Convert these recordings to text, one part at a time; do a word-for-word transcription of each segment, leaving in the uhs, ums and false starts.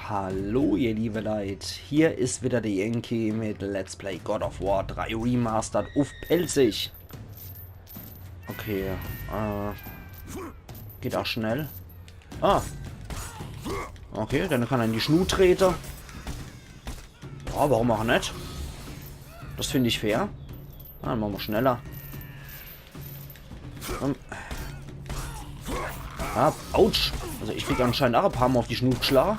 Hallo ihr liebe Leit, hier is wieder de Yankee mit Let's Play God of War drei Remastered uff Pälzisch. Okay, äh, geht auch schnell. Ah. Okay, dann kann er in die Schnut trete. Ja, warum auch net? Das find ich fair. Ah, dann mache mer schneller. Ähm. Ah, autsch. Also ich krieg anscheinend auch e paar Mal auf die Schnut geschlage.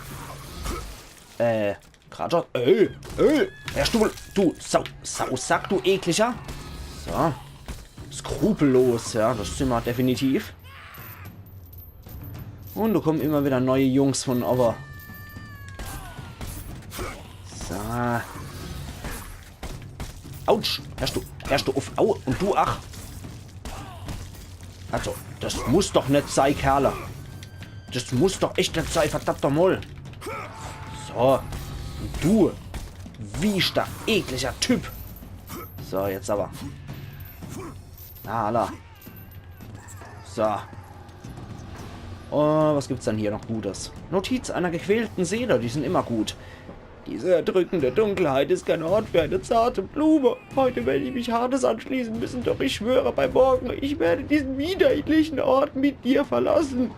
Äh, Kratos. Ey, ey, hörst du mal, du Sau, Sausack, du ekliger. So. Skrupellos, ja, das sin mer definitiv. Und do kommen immer wieder neue Jungs von owwe. So. Autsch! Hörst du, hörst du uff? Au! Und du, ach! Also, das muss doch net sei, Kerle. Das muss doch echt net sei, verdammt noch mal. So. Und du. Wieschter, ekliger Typ. So, jetzt aber. Na, alla. So. Oh, was gibt's denn hier noch Gutes? Notiz einer gequälten Seele, die sind immer gut. Diese erdrückende Dunkelheit ist kein Ort für eine zarte Blume. Heute werde ich mich Hades anschließen müssen, doch ich schwöre bei Morgen, ich werde diesen widerlichen Ort mit dir verlassen.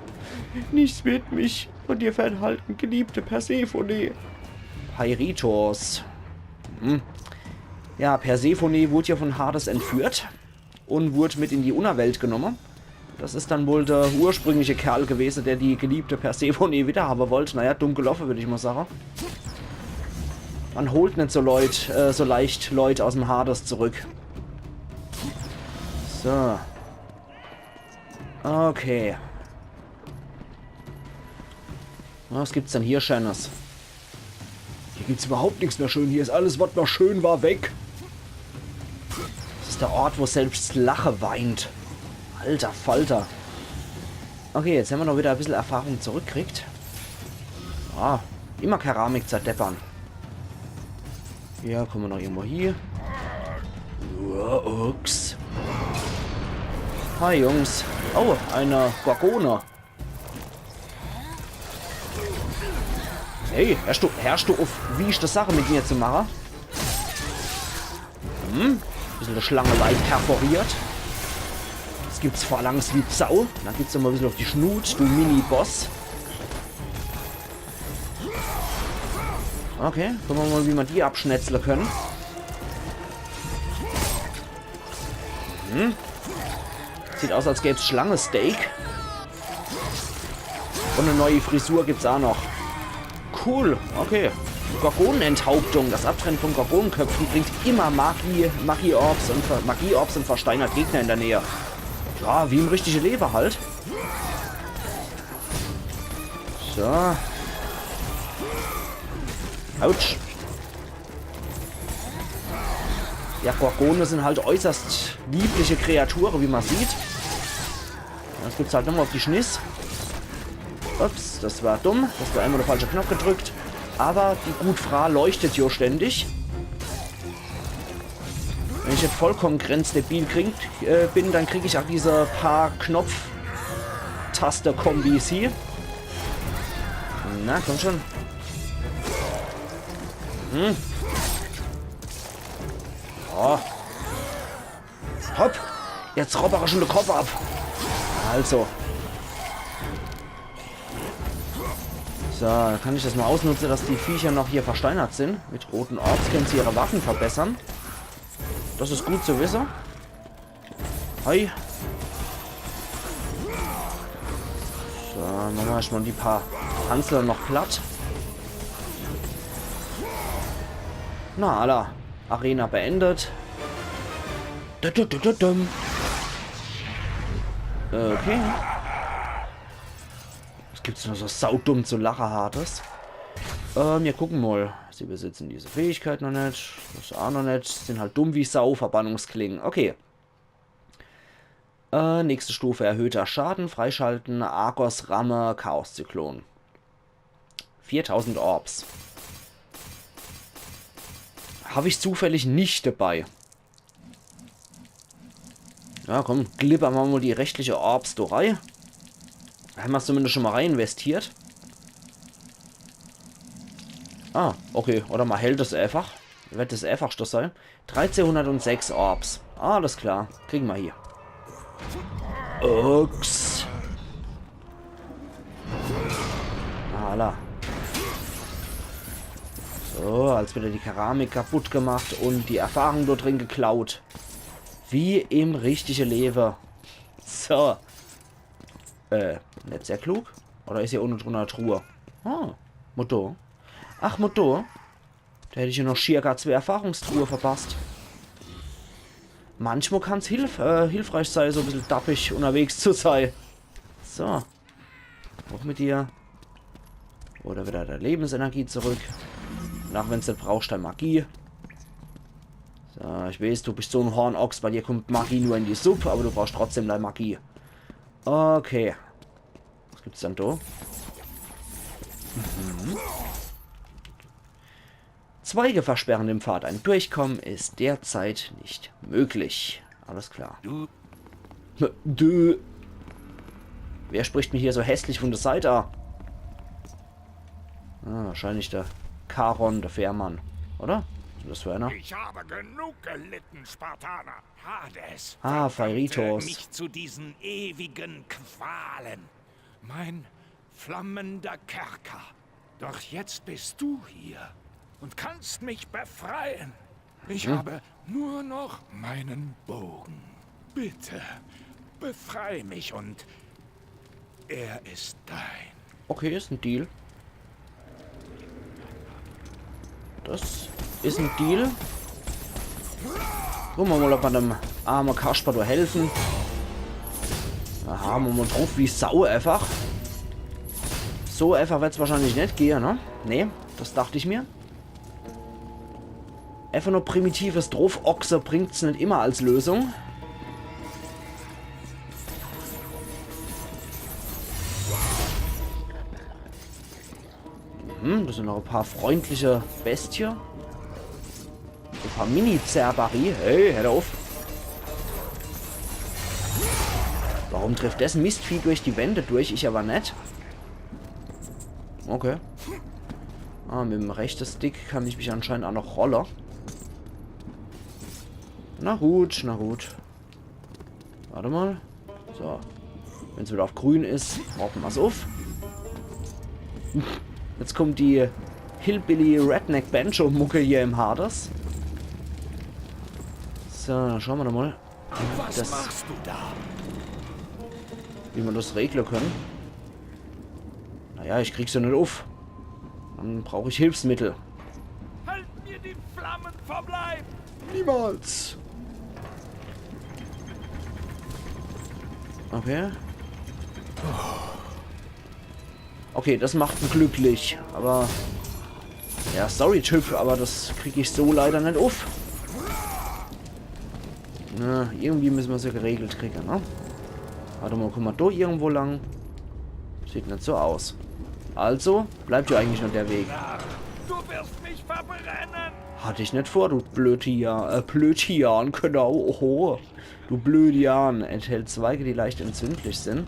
Nichts wird mich von dir fernhalten, geliebte Persephone. Peirithoos. Hm. Ja, Persephone wurde ja von Hades entführt und wurde mit in die Unnerwelt genomme. Das is dann wohl der ursprüngliche Kerl gewese, der die geliebte Persephone wiederhabe wollt. Naja, dumm geloffe, würd ich mal sage. Man holt net so Leut, äh, so leicht Leut aus dem Hades zurück. So. Okay. Na, was gibt's denn hier Schönes? Hier gibt's überhaupt nix mehr schön. Hier is alles, was noch schön war, weg. Das is der Ort, wo selbst Lache weint. Alter Falter. Okay, jetzt hämmer noch wieder e bissel Erfahrung zurückkriegt. Ah, immer Keramik zerdeppern. Hier komme mer noch irgendwo hie. Uah, ups. Hi, Jungs. Oh, eine Gorgone. Hey, hörst du, hörst du uff, wieschte Sache mit mir zu mache? Hm? Bissel die Schlange leicht perforiert. Jetzt gibt's Phalanx wie Sau. Dann gibt's immer bissel uff die Schnut, du Mini-Boss. Okay, gucke mer mal, wie mer die abschnetzle können. Hm? Sieht aus, als gäb's Schlangesteak. Und e neue Frisur gibt's auch noch. Cool, okay. Gorgonenenthauptung. Das Abtrennen von Gorgonenköpfen bringt immer Magie, Magie-Orbs und, Ver- Magie-Orbs und versteinert Gegner in der Nähe. Ja, wie im richtigen Leben halt. So. Autsch. Ja, Gorgone sind halt äußerst liebliche Kreaturen, wie man sieht. Jetzt gibt's halt nochmal auf die Schniss. Ups, das war dumm. Das war einmal der falsche Knopf gedrückt. Aber die gut Frau leuchtet jo ständig. Wenn ich jetzt vollkommen grenzdebil krieg, äh, bin, dann krieg ich auch diese paar Knopftaste-Kombis hier. Na, komm schon. Hm. Oh. Hopp. Jetzt robbere schon de Kopf ab. Also. So, dann kann ich das mal ausnutze, dass die Viecher noch hier versteinert sind. Mit roten Orbs können sie ihre Waffen verbessern. Das is gut zu wisse. Hi. So, mache mer erstmal die paar Panzer noch platt. Na, alla. Arena beendet. Dü, dü, dü, dü, düm. Okay. Was gibt's noch so saudumm zu lache, Hades? Äh, mir gucken mal. Sie besitzen diese Fähigkeit noch net. Das auch noch net. Sind halt dumm wie Sau, Verbannungsklingen. Okay. Äh, nächste Stufe, erhöhter Schaden, freischalten, Argos Ramme, Chaoszyklon. Viertausend Orbs. Hab ich zufällig nicht dabei. Ja, komm, glibbern mer mal die restliche Orbs do rei. Hämmer's zumindest schon mal rei investiert. Ah, okay. Oder ma hält es eifach. Werd es eifachschter sei. Dreizehnhundertsechs Orbs. Alles klar. Kriege ma hie. Ups. Alla. So, als wieder die Keramik kaputt gemacht und die Erfahrung dort drin geklaut. Wie im richtige Lewe. So. Äh, net sehr klug. Oder is hier unne drunner e Truhe? Ah, Motor. Ach, Motor. Do hätt ich jo noch schier gar zwee Erfahrungstruhe verpasst. Manchmal kann's hilf-, äh, hilfreich sei, so e bissel dappig unterwegs zu sei. So. Hoch mit dir. Oder wieder dei Lebensenergie zurück. Nach wenn's net brauchst, dei Magie. So, ich weeß, du bist so en Hornochs, bei dir kummt Magie nur in die Supp, aber du brauchst trotzdem dei Magie. Okay. Was gibt's dann do? Mhm. Zweige versperren den Pfad. Ein Durchkommen ist derzeit nicht möglich. Alles klar. Du. Du. Wer spricht mich hier so hässlich von der Seite an? Ah, wahrscheinlich der Charon, der Fährmann. Oder? Was is das für einer? Ich habe genug gelitten, Spartaner. Hades Ah, verdammte Phaerytos. mich zu diesen ewigen Qualen. Mein flammender Kerker. Doch jetzt bist du hier und kannst mich befreien. Ich Hm. habe nur noch meinen Bogen. Bitte, befrei mich und er ist dein. Okay, is en Deal. Das is en Deal. Gucke ma mal, ob ma dem arme Kasper do helfen. Da haue ma mal druff wie Sau einfach. So einfach werd's wahrscheinlich net gehe, ne? Nee, das dacht ich mir. Einfach nur primitives Druffochse bringt's net immer als Lösung. Hm, das sind noch e paar freundliche Bestie. E paar Mini-Cerberus. Hey, hör uff. Warum trifft das Mistvieh durch die Wände durch, ich aber net? Okay. Ah, mit dem rechte Stick kann ich mich anscheinend auch noch rolle. Na gut, na gut. Warte mal. So. Wenn's wieder auf grün is, raupe ma's uff. Jetzt kommt die Hillbilly Redneck Banjo Mucke hier im Hades. So, schaue ma doch mal. Was Das machst du da? Wie ma das regle könne. Naja, ich krieg's ja net uff. Dann brauch ich Hilfsmittel. Halt mir die Flammen vom Leib! Niemals! Okay. Okay, das macht en glücklich, aber ja, sorry, Typ, aber das krieg ich so leider net uff. Na, irgendwie müsse ma's ja geregelt kriege, ne? Warte mal, guck ma do irgendwo lang. Sieht net so aus. Also bleibt ja eigentlich nur der Weg. Du wirst mich verbrennen! Hatte ich net vor, du Blödian, äh, Blödian, genau, oho. Du Blödian, enthält Zweige, die leicht entzündlich sind.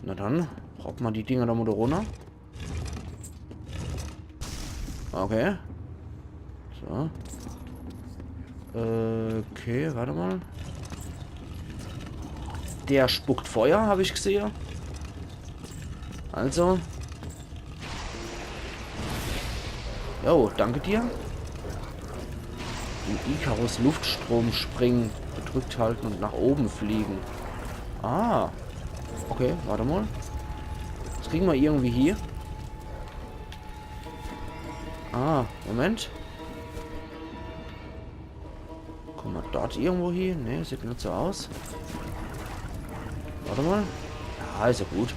Na dann, raupe ma die Dinger doch mal do runner. Okay. So. Äh, okay, warte mal. Der spuckt Feuer, hab ich gesehe. Also. Jo, danke dir. Im Icarus Luftstrom springen. Gedrückt halten und nach oben fliegen. Ah. Okay, warte mal. Das kriege ma irgendwie hier. Ah, Moment. Komme ma dort irgendwo hin? Ne, sieht net so aus. Warte mal. Ja, is ja gut.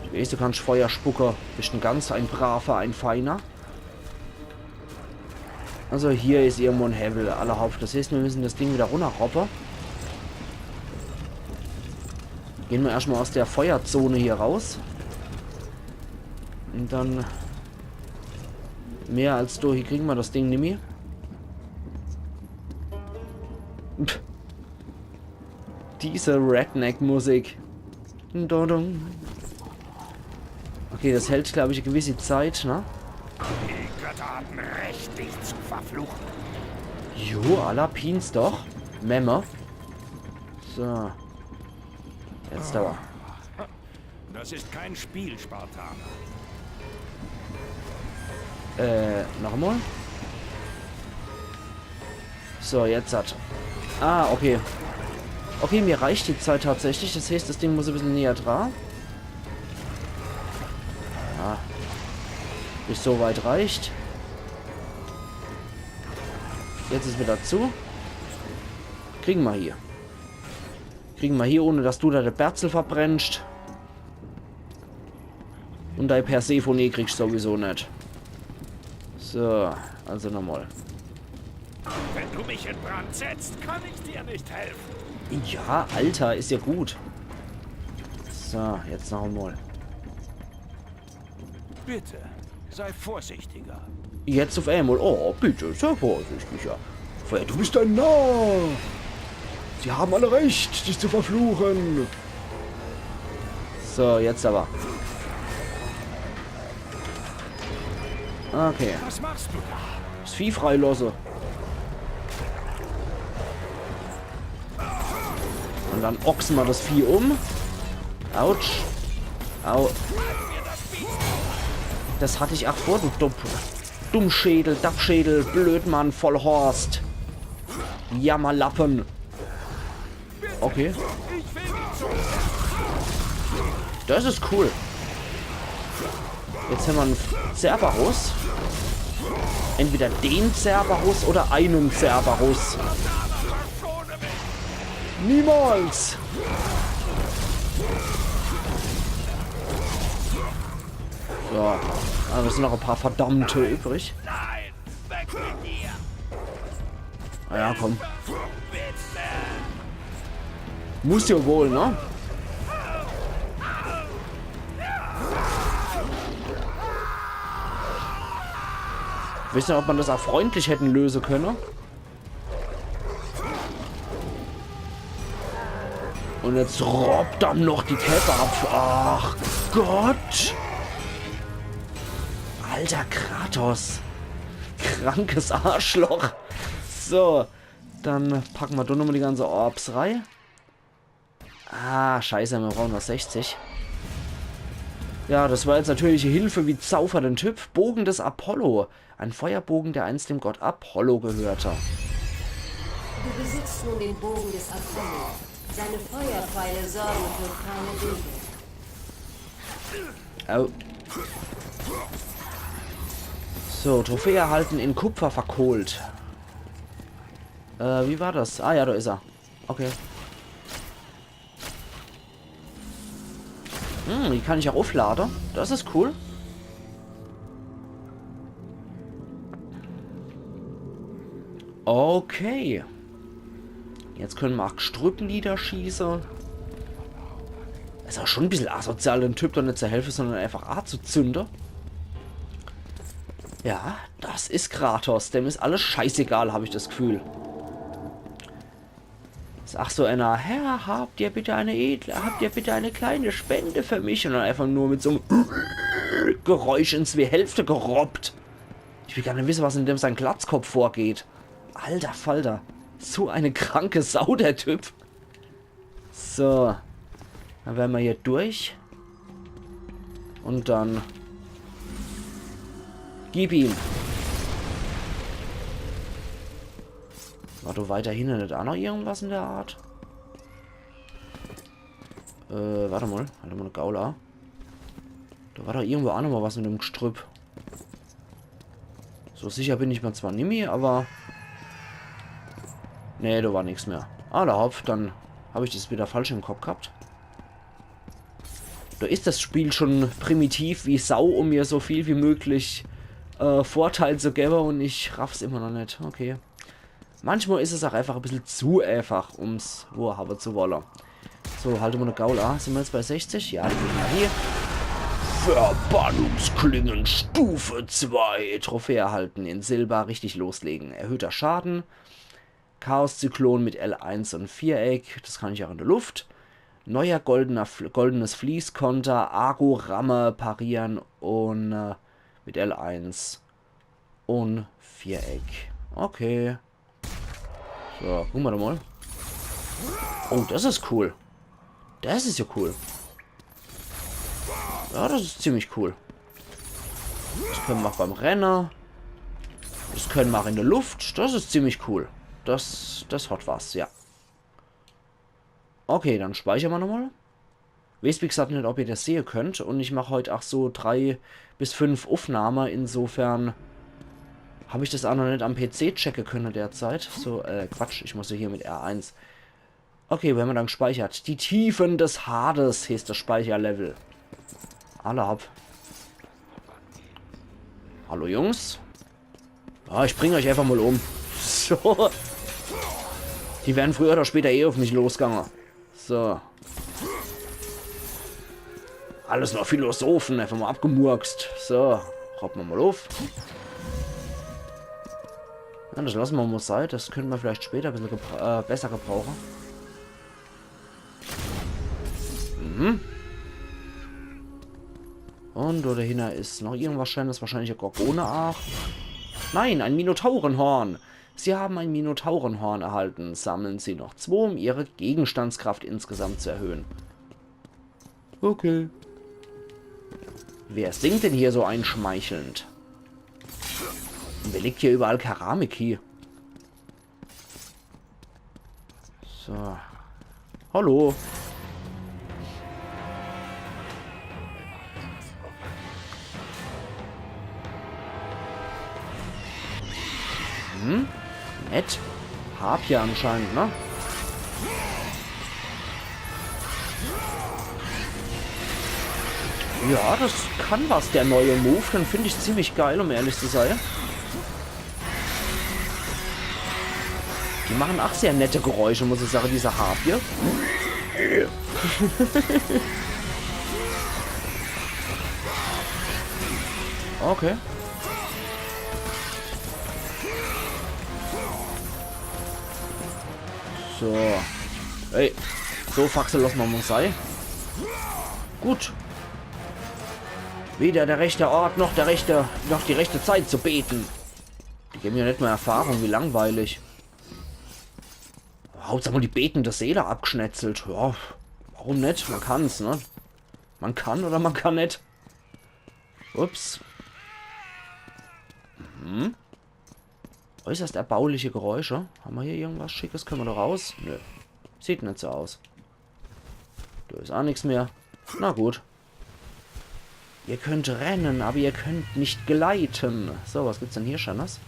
Ich weeß, du kannst Feuer spucke. Bist en ganz ein braver, ein feiner. Also hier is irgendwo en Hewwel, allerhaupt. Das heißt, mir müsse das Ding wieder runnerraupe. Gehn ma erschmal aus der Feuerzone hier raus. Und dann mehr als do, hier kriege ma das Ding nimmi. Pff. Diese Redneck-Musik. Dodong. Okay, das hält, glaub ich, e gewisse Zeit, ne? Die Götter hatten Recht, dich zu verfluchen. Jo, alla Pins doch. Memme. So. Jetzt aber. Das ist kein Spiel, Spartaner. Äh, noch emol? So, jetzt hat. Ah, okay. Okay, mir reicht die Zeit tatsächlich. Das heißt, das Ding muss e bissel näher dra. Ah. Bis so weit reicht. Jetzt is wieder zu. Kriegen mer hier. Kriegen mer hier, ohne dass du da de Berzel verbrennst. Und dei Persephone kriegst sowieso net. So, also nochmal. Wenn du mich in Brand setzt, kann ich dir nicht helfen. Ja, Alter, is ja gut. So, jetzt noch emol. Bitte, sei vorsichtiger. Jetzt auf einmal. Oh, bitte, sei vorsichtiger. Feuer, du bist ein Narr. Sie haben alle recht, dich zu verfluchen. So, jetzt aber. Okay. Was machst du da? Das Vieh freilosse. Und dann ochsen mer das Vieh um. Autsch. Au. Das hatt ich ach vor, du Dumm Dummschädel, Dappschädel, Blödmann, Vollhorst. Jammerlappen. Okay. Das is cool. Jetzt hämmer en Cerberus. Entweder den Cerberus oder einen Cerberus. Niemals! So, ah, das sind noch ein paar Verdammte übrig. Nein! Weg mit dir! Na ja, komm. Muss ja wohl, ne? Wissen, ob man das auch freundlich hätten lösen können. Und jetzt robbt er noch die Käpp ab. Ach Gott. Alter Kratos. Krankes Arschloch. So, dann packen wir doch nochmal die ganze Orbs rein. Ah, scheiße, wir brauchen noch sechzig. Ja, das war jetzt natürlich Hilfe wie Sau für den Typ. Bogen des Apollo. Ein Feuerbogen, der einst dem Gott Apollo gehörte. Du besitzt nun den Bogen des Apollo. Seine Feuerpfeile sorgen für keine Dinge. Oh. So, Trophäe erhalten, in Kupfer verkohlt. Äh, wie war das? Ah ja, da ist er. Okay. Hm, die kann ich auch aufladen. Das ist cool. Okay. Jetzt können wir auch Gestrüpp niederschießen. Ist auch schon ein bisschen asozial, dem Typ doch nicht zu helfen, sondern einfach anzuzünden. Ja, das ist Kratos. Dem ist alles scheißegal, habe ich das Gefühl. Ist ach so einer: „Herr, habt ihr bitte eine edle, habt ihr bitte eine kleine Spende für mich?“ Und dann einfach nur mit so einem Geräusch ins wie Hälfte gerobbt. Ich will gar nicht wissen, was in dem sein Glatzkopf vorgeht. Alter Falter. So eine kranke Sau, der Typ. So. Dann wären wir hier durch. Und dann gib ihm. War da weiter hinne nicht auch noch irgendwas in der Art? Äh, warte mal. Halt mal eine Gaula. Da war doch irgendwo auch noch mal was mit dem Gestrüpp. So sicher bin ich mir zwar nimmi, aber... Nee, da war nichts mehr. Ah, da hopp, dann habe ich das wieder falsch im Kopf gehabt. Da ist das Spiel schon primitiv wie Sau, um mir so viel wie möglich äh, Vorteil zu geben, und ich raff's immer noch nicht. Okay. Manchmal ist es auch einfach ein bisschen zu einfach, um's wohrhaben zu wollen. So, halt mal eine Gaula. Sind wir jetzt bei sechzig? Ja, die gehen wir hier. Verbannungsklingen Stufe zwei. Trophäe erhalten in Silber. Richtig loslegen. Erhöhter Schaden. Chaos-Zyklon mit L eins und Viereck. Das kann ich auch in der Luft. Neuer goldener Fl goldenes Fließkonter, Argo, Ramme, Parieren un, äh, mit L eins un Viereck. Okay. So, gucke mer doch mol. Oh, des is cool. Des is jo cool. Ja, des is ziemlich cool. Des kenne mer ach beim Renne. Des kenne mer ach in de Luft. Des is ziemlich cool. Des, des hot was, ja. Okay, dann speichere mer nochmol. Weeß, wie gesagt, net, ob ihr des sehe kennt. Un ich mach heut ach so drei bis fünf Uffnahme. Insofern hab ich des ach noch net am P C checke kenne derzeit. So, äh, Quatsch, ich muss jo hier mit R eins. Okay, wo hämmer dann gspeichert? Die Tiefen des Hades heeßt des Speicherlevel. Alla hopp. Hallo Jungs. Ah, ich bring eich äfach mol um. So. Die wären früher oder später eh uff mich losgange. So. Alles nur Philosophen, äfach mol abgemurkst. So, rappe mer mol uff. Ja, des lasse mer mol sei, des kenne mer vielleicht später e bissel gebra äh, besser gebrauche. Mhm. Un do dahinner is noch irgendwas Scheenes, wahrscheinlich e Gorgone aach. Nein, ein Minotaurenhorn. Sie haben ein Minotaurenhorn erhalten. Sammeln Sie noch zwo, um Ihre Gegenstandskraft insgesamt zu erhöhen. Okay. Wer singt denn hier so einschmeichelnd? Un wer legt hier überall Keramik hie? So. Hallo. Hm? Nett. Harpie anscheinend, ne? Ja, des kann was, der neue Move. Den find ich ziemlich geil, um ehrlich zu sei. Die machen ach sehr nette Geräusche, muss ich sage, diese Harpie. Okay. So. Ey, so Faxe lasse mer mol sei. Gut. Weder der rechte Ort, noch der rechte, noch die rechte Zeit zu beten. Die gewwe jo net mol Erfahrung, wie langweilig. Hauptsach mol die betende Seele abgschnetzelt. Ja, warum net? Mer kann's, ne? Mer kann oder mer kann net. Ups. Mhm. Äußerst erbauliche Geräusche. Hämmer hier irgendwas Schickes? Kenne mer do raus? Nö. Sieht net so aus. Do is ach nix mehr. Na gut. Ihr könnt rennen, aber ihr könnt nicht gleiten. So, was gibt's denn hier Scheenes?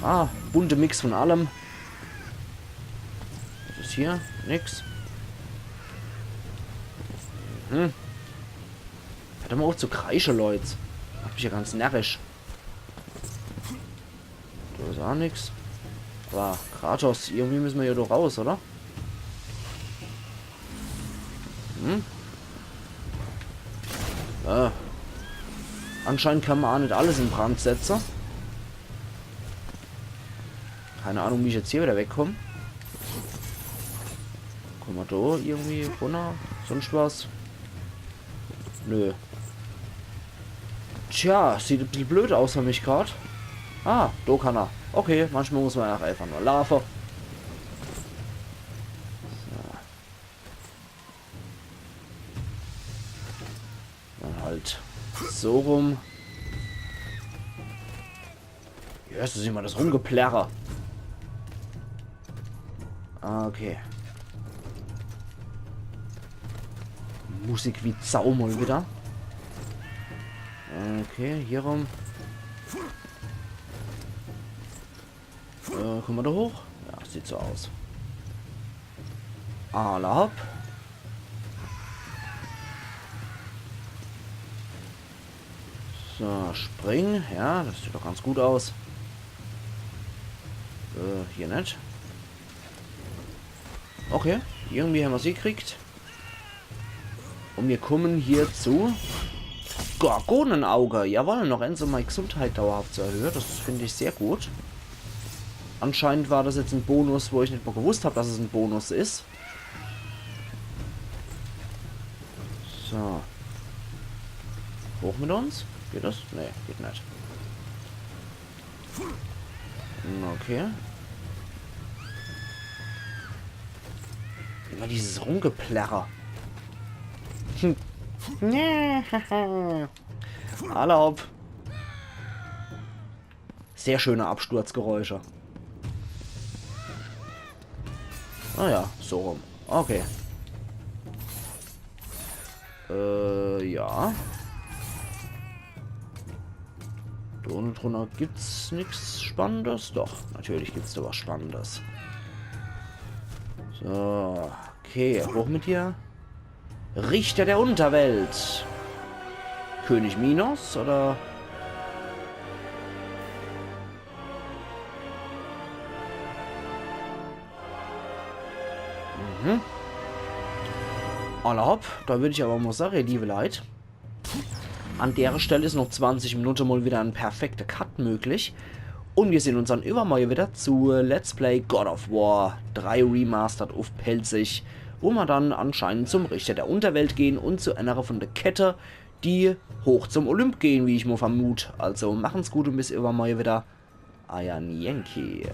Ah, bunte Mix von allem. Was is hier? Nix. Hm. Hört doch mol uff zu kreische, Leut. Macht mich jo ganz närrisch. Do is ach nix. Aber Kratos, irgendwie müsse mer jo do raus, oder? Hm? Äh. Anscheinend kann mer ach net alles in Brand setze. Keine Ahnung, wie ich jetzt hier wieder wegkomm. Komme mer do irgendwie runner? Sonst was? Nö. Tja, sieht e bissel blöd aus für mich grad. Ah, do kann er. Okay, manchmal muss mer jo ach einfach nur laafe. So. Dann halt so rum. Hörst du immer das Rumgeplärre? Okay. Musik wie Sau mol wieder. Okay, hier rum. Äh, komme mer do hoch? Ja, sieht so aus. Alla hopp. So, spring. Ja, das sieht doch ganz gut aus. Äh, hier net. Okay, irgendwie hämmer's gekriegt. Und mir kommen hier zu Gorgonenauge. Jawohl, noch eins, um meine Gesundheit dauerhaft zu erhöhen. Das finde ich sehr gut. Anscheinend war das jetzt ein Bonus, wo ich nicht mal gewusst hab, dass es ein Bonus ist. Hoch mit uns? Geht das? Nee, geht net. Okay. Immer dieses Rumgeplärre. Hm. Alla hopp. Sehr schöne Absturzgeräusche. Ah ja, so rum. Okay. Äh, ja. Do unne drunner gibt's nix Spannendes? Doch, natürlich gibt's do was Spannendes. So, okay, hoch mit dir. Richter der Unterwelt. König Minos oder? Mhm. Alla hopp, do würd ich awwer mol sage, ihr liewe Leit, an dere Stell is noch zwanzig Minute mol widder en perfekte Cut möglich. Un mir sehn uns dann iwwermorje widder zu Let's Play God of War drei Remastered uff Pälzisch, wo mer dann anscheinend zum Richter der Unterwelt gehn un zu ennere vun de Kette, die hoch zum Olymp gehn, wie ich mol vermut. Also machen's gut un bis iwwermorje widder. Eier Yankee.